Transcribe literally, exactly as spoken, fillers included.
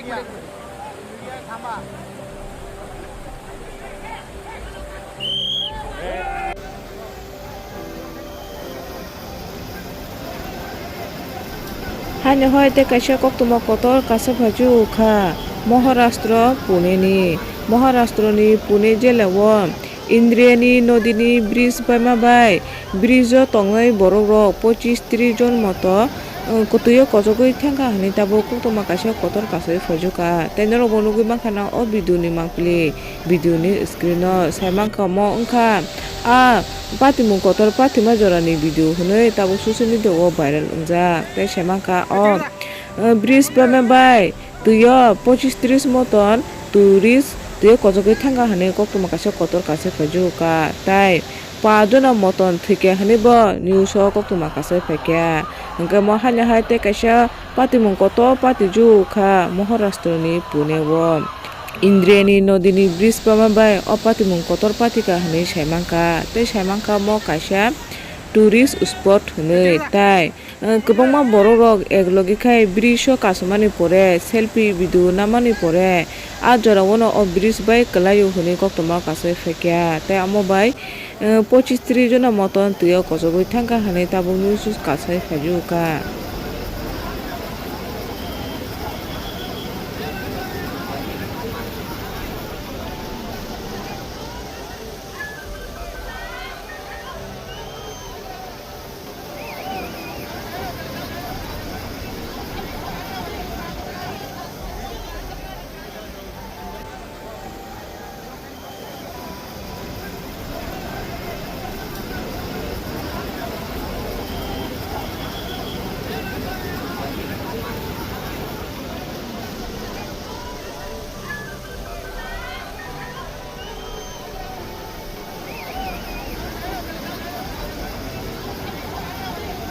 Haino hai tei kaisa koktwma kotor kaisa phaichuk kha Maharashtra Pune ni. Maharashtra ni Pune jila o Indrayani nodi ni bridge baima bai bridge o tongnai borok rok pochis tris jon moto, uh, kwtwi o kochogwi thangkha hwnwi tabuk koktwma kaisa kotor kaisa phaichuk kha. Tei norok bo nugwi mankha na o video ni mangpili. Video ni screen o sai mankha omo wngkha a patimung kotor patima jora ni video hwnwi tabuk social media o viral wngjak tei sai mankha o, uh, bridge baima bai twi o pochis tris moton tourist twi o kochogwi thangkha hwnwi koktwma kaisa kotor kaisa phaichuk kha tei pa jona moton thwikha hwnwi bo news o koktwma kaisa phaikha hwnkhe omo haino hai tei kaisa patimung kotor patijak kha Maharashtra ni Pune o. Indrayani nodi ni bridge baima bai o patimung kotor patikha hwnwi sai mankha tei sai mankha omo kaisa tourist spot hwnwi tei, uh, kwbangma borok rok ek logi khai bridge o kasumani pore selfie video namani pore a jora o no o bridge bai kwlai o hwnwi koktwma kaisa phaikha tei omo bai, uh, pochis tris jona moton twi o kochogwi thangkha hwnwi tabuk news o kaisa phaichuk kha.